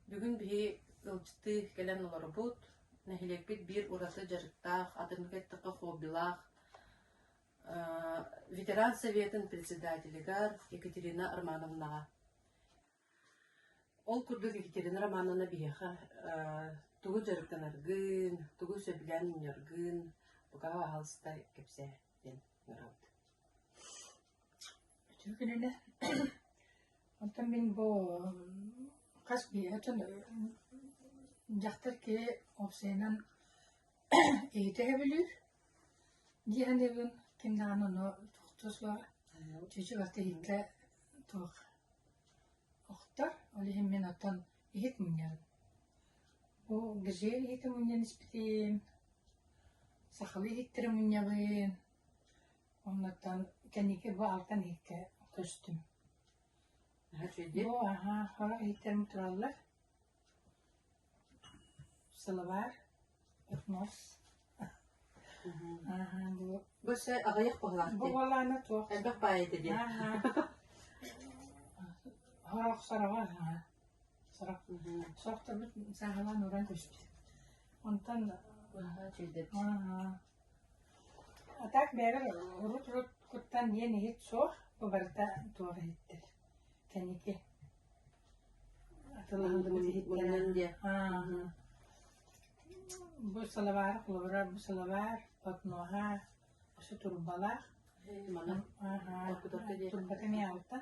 Бүгүн биһи ыалдьыттыы кэлэн олоробут. Нэһилиэкпит биир ураты дьарыктаах, атыннык эттэххэ хоббилаах ветеран советын председателигэр Екатерина Романовнаҕа. Ол курдук Екатерина Романовна биһиэхэ тугу дьарыктанаргын, тугу сөбүлээн мунньаргын пока аһалыста кэпсээ диэн ыҥырабыт. Үтүө күнүнэ. Онтон мин бу хас биһиэтин дьахтар киһи уопсайынан иһитэ сөбүлүүр дии саныыбын. Ким даҕаны ону тохтуо суоҕа. Чүчү барыта иһиккэ туох охтор. Ол иһин мин оттон иһит мунньарым. Бу гжель иһити мунньан испитим, сахалыы иһиттэри мунньабын. Оннуттан кэнники бу алтан иһиккэ көстүм. Бу аһаа сорох иһиттэрим тураллар. Сылабаар, поднос. Аһаа бу Бу өссө аҕыйах быһылаах бу буолаана туох элбэх баай этэ диэн. Аһаа сорох сороҕо аһаа сорох сорохторбут сааһылаан уран көспүт. Онтон Аһаа үчүгэйдэр. аһаа А так бэйэбэр урут-урут куттан диэн иһит суох, бу барыта туох иһиттэр, кэнники атылаһыллыбыт иһиттэр. Бу сылабаары холобура бу сылабаар, подноһа, өссө турбалаах. Турбата эмиэ алтан.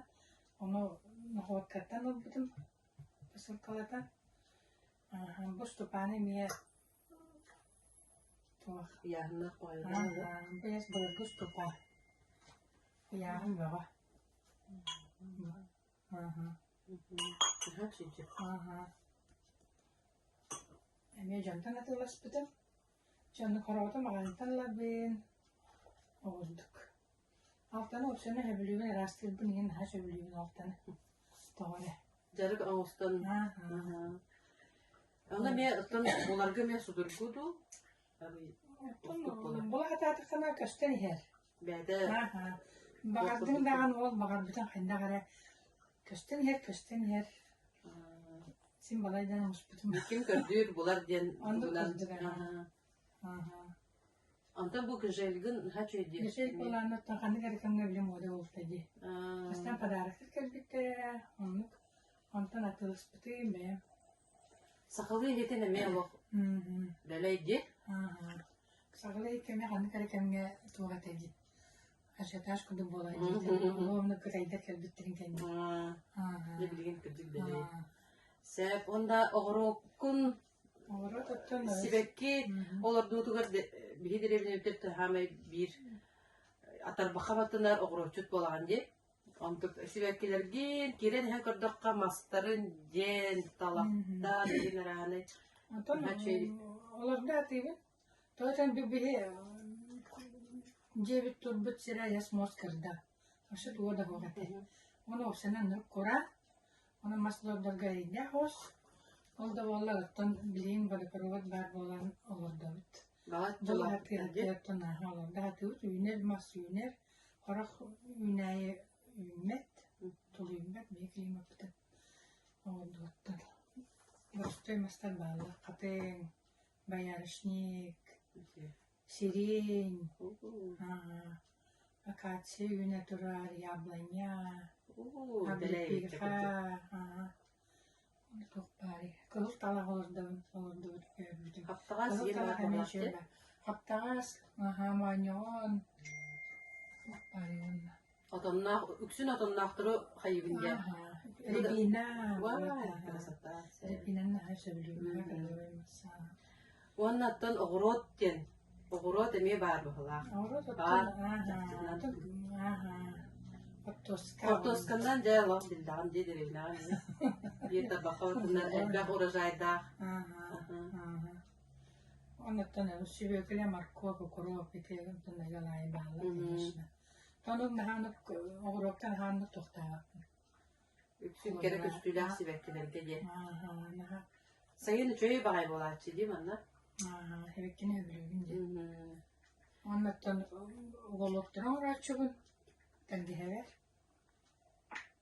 Ону находкаттан ылбытым посылкалатан. Бу Степаны эмиэ Туох Ыйааһыннаах Бэйэс былыргы уступа. Ыйааһын бөҕө. Эмиэ дьонтон атыыласпытым. Дьону хороҕото маҕаһыынтан ылабын. Оҕурдук. Алтаны уопсайынан сөбүлүүбүн, ыраастыырбын иһин наһаа сөбүлүүбүн алтаны. Тоҕо эрэ. Дьарык оҥостон. Ону эмиэ оттон буларга эмиэ судургу дуу? Була сатаатаххына көстөн иһэр. Бэйэтэ Баҕардыҥ даҕаны уол баҕарбытын хайдах эрэ көстөн иһэр, көстөн иһэр. Син балайдан оҥоспутум. Ким көрдүүр булар диэн Оннук тугунан. курдук Онтон бу гжельгын наһаа үчүгэй диир. Гжель буолааннаттан ханнык эрэ кэмҥэ били муода буолта дии. Бастаан подароктар кэлбиттэрэ, оннук. Онтон атыыласпытым бэйэм. Сахалыы иһитин эмиэ олох дэлэй дии. Сахалыы иһит кэмэ ханнык эрэ кэмҥэ туох этэ дии. Ажиотаж курдук буолар дии. Онно кытайдар кэлбиттэрин кэннэ. Дьэ билигин кырдьык дэлэй. Сөп, уонна оҕуруоккун Оҕуруот оттон сибэкки олордуутугар биһи дэриэбинэбитигэр хаамай биир атарбаха батынар оҕуруотчут буолаҕын дии. Онтук сибэккилэргин киирэн иһэн көрдөххө мастарын диэн, талахтар диэн арааны Онтон олордо атыыбын. Тоҕо биһи дьиэбит турбут сирэ айас муос кырда. Вообще туга да суох этэ. Ону уопсайынан кураан Онон мас олордорго эрэйдээх оҕус. Ол да буоллар оттон билигин водопровод баар буолан олордобут. Дьыл хатыыһаттыаттан ааһа олордо хатыыбыт. Үүнэр мас үүнэр, хорох үүнээйи үүммэт, тулуйбат биһи климаппытын оҕордубуттан. Боростуой мастар бааллар. Хатыҥ, боярышник, сирень, Акация үүнэ турар, яблоня, облепиха, туох баарый, кыһыл талах олордобун, олордубут көрбүтүм. Хаптаҕас Кыһыл талах эмиэ үчүгэй баар. Хаптаҕас, аһаа, моонньоҕон, туох баарый уонна? Отонноох, үксүн отонноохтору хайыыбын диэн. Рябина, Красота. Рябинаны наһаа сөбүлүүбүн, кыралабай массаа. Уонна оттон оҕуруот диэн Оҕуруот эмиэ баар быһыылаах. Оҕуруот Баар. оттон хортуоска. Хортуосканан дьэ олох биллэҕим дии дэриэбинэҕэ эмиэ. Биир табахха отунан элбэх урожайдаах. Оннуттан сүбүөкүлэ, морковь, укроп ити онтон ыал аайы бааллар конечно. Тонук наһааннык оҕуруоттан наһааннык туохтаабаппын. Үксүн кэрэ көстүүлээх сибэккилэргэ диэн. Сайын үчүгэй баҕайы буолааччы дии манна. Сибэккини сөбүлүүбүн дии. Оннуттан уголоктарын оҥорооччубун тэлгэһэбэр.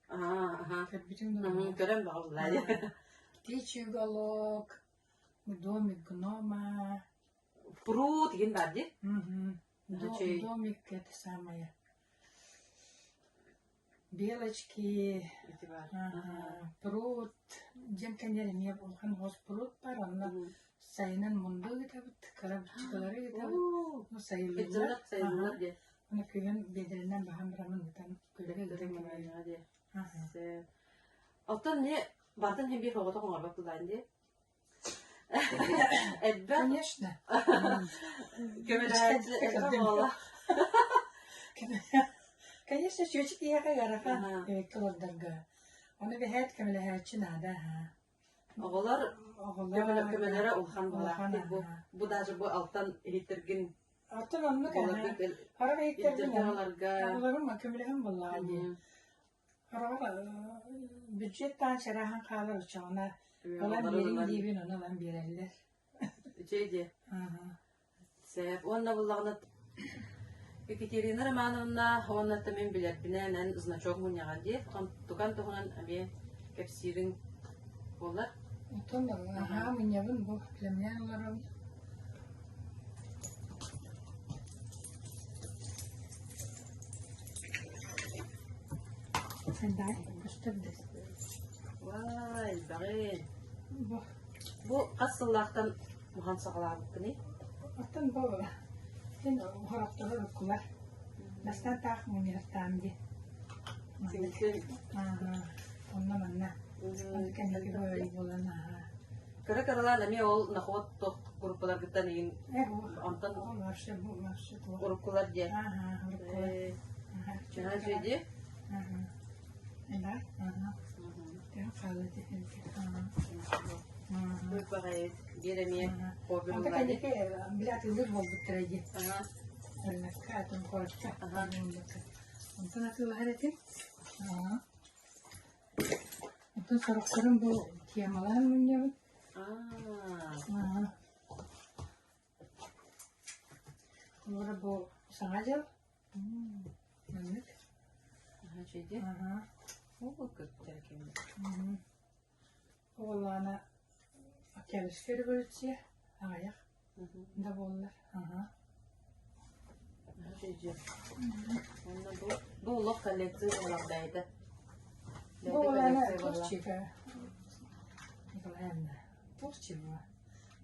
Аа, Көрбүтүҥ дуо? Көрөн баҕаллаа. Птичий уголок, домик гнома. Пруд игин баар дии. Мгм. Үчүгэй. Домик это самое. Белочки, Ити баар. ага, пруд. Дьэн кэннэр эмиэ улахан хос пруд бар, онно сайынын мунду ыытабыт, кыра быччыкалары ыытабыт. Уу, Ну, сайылыыллар. Кыдьыллар, сайыллар Аха. диye. Оны күһүн биэдэринэн баһан барамын ыытан көлөһө ыытан кэбиһэбит. диye. Аха. Оттон не бартын хем биир оҕото оҥорбот булаан дии. Элбэх Конечно. көмөлөһөөччү элбэх буола. Конечно, чүөчү киһиэхэ ыарахан эбиккэ олордорго. Ону бэһээт көмөлөһөөччү наада аһаа. Оҕолор Оҕолор көмөлөрө улахан улахан буолаахтык бу аһаа. бу даже бу алтан иһиттэргин Оттон оннук аһаа. буоларга Хара иһиттэрбин илдьэргэ оҕолорго оҕолорум көмөлөһөн буоллаҕа дии. Хороҕор бюджет таан чарааһан хаалар оччоҕуна ылан оҕолору биэриҥ ылан диибин ону ылан биэрэллэр. үчүгэй дии. Аһа. Сөп. Уонна буллаҕына Екатерина Романовна уонна мин билэрбинэн эн значок мунньаҕа дии. Тукан туһунан эмиэ кэпсиириҥ буолар. Оттон аһаа мунньабын бу племнээн олоробун. Сэндай көстөр да. Вай, элбэҕин. Бу Бу хас сыллаахтан муһан саҕалаабыккыный? Оттон бу син хорохтору уруккулар. Бастаан таах мунньахтаан дии. Сиҥсин. Онно манна. Онно кэнники бу буолан аһаа. Кыра кыралаан эмиэ ол нахуот тох группаларгыттан иин онтон вообще бу вообще туох. Уруккулар диэн. Аха, уруккулар. Чаһа дии. Аха. Да, ага. Хаалла Баҕайы биир эмиэ хобби Онто кэнники били атыылыыр буолбуттара дии. Ырынакка, атын куоракка. Онтон атыылаһар этим. Онтон сорохторун бу темалаан мунньабын. Олора бу Саҥа дьыл. Маннык. Уоллаана Октябрьская революция аҕыйах да буоллар. Бу олох коллекция буолар бэйэтэ. Бу уоллаана туох чика Николаевна туох чего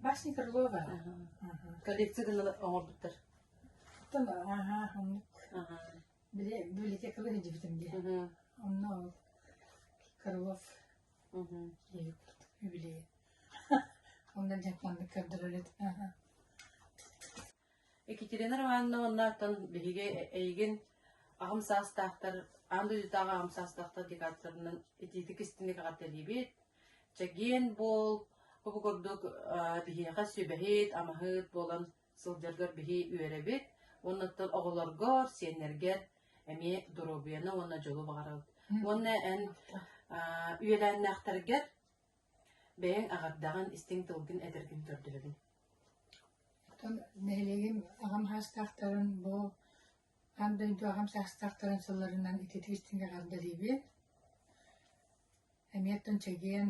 Басня Крылова. Коллекция гына оҥорбуттар. Оттон аһаа оннук били библиотекалар илдьибитим дии. Онно ол Крылов диэбит юбилейа. Онно дьэ маннык көрдөрөр этим. Екатерина Романовна уонна биһиги эйигин аҕам саастаахтар, аан дойдутааҕы аҕам саастаахтар декадаларынан итиитик истиҥник эҕэрдэлиибит. Чэгиэн буол, бу курдук биһиэхэ сүбэһит, амаһыт буолан сылдьаргар биһи үөрэбит. Уонна оҕолоргор, сиэннэргэр эмиэ доруобуйаны уонна дьолу баҕарабыт. Уонна эн үөлээннээхтэргэр бэйэҥ аҕардаҕын, истиҥ тылгын этэргин көрдөһөбүн. Оттон нэһилиэгим аҕам саастаахтарын бу аан дойду аҕам саастаахтарын сылларынан ититик истиҥ эҕэрдэлиибин. Эмиэ оттон чэгиэн,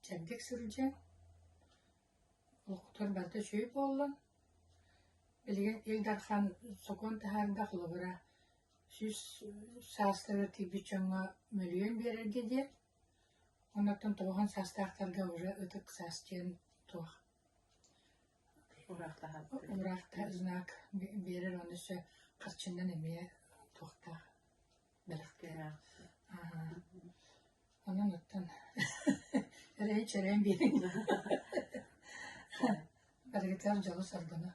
чэбдик сылдьыҥ. Олохтор барыта үчүгэй буоллун. Билигин Ил Дархан сокуон таһаарда холобура 100 саастарыгар тиийбит дьоҥҥо мөлүйүөн биэрэргэ диэн. Оннуттан 90 саастаахтарга уже ытык саас диэн туох Ураахтаһар знак биэрэр уонна өссө харчынан эмиэ туохтаах бэлэхтээх. Онон оттон эрэйи чэрэйэн биэриҥ. Барыгытыгар дьолу-соргуну.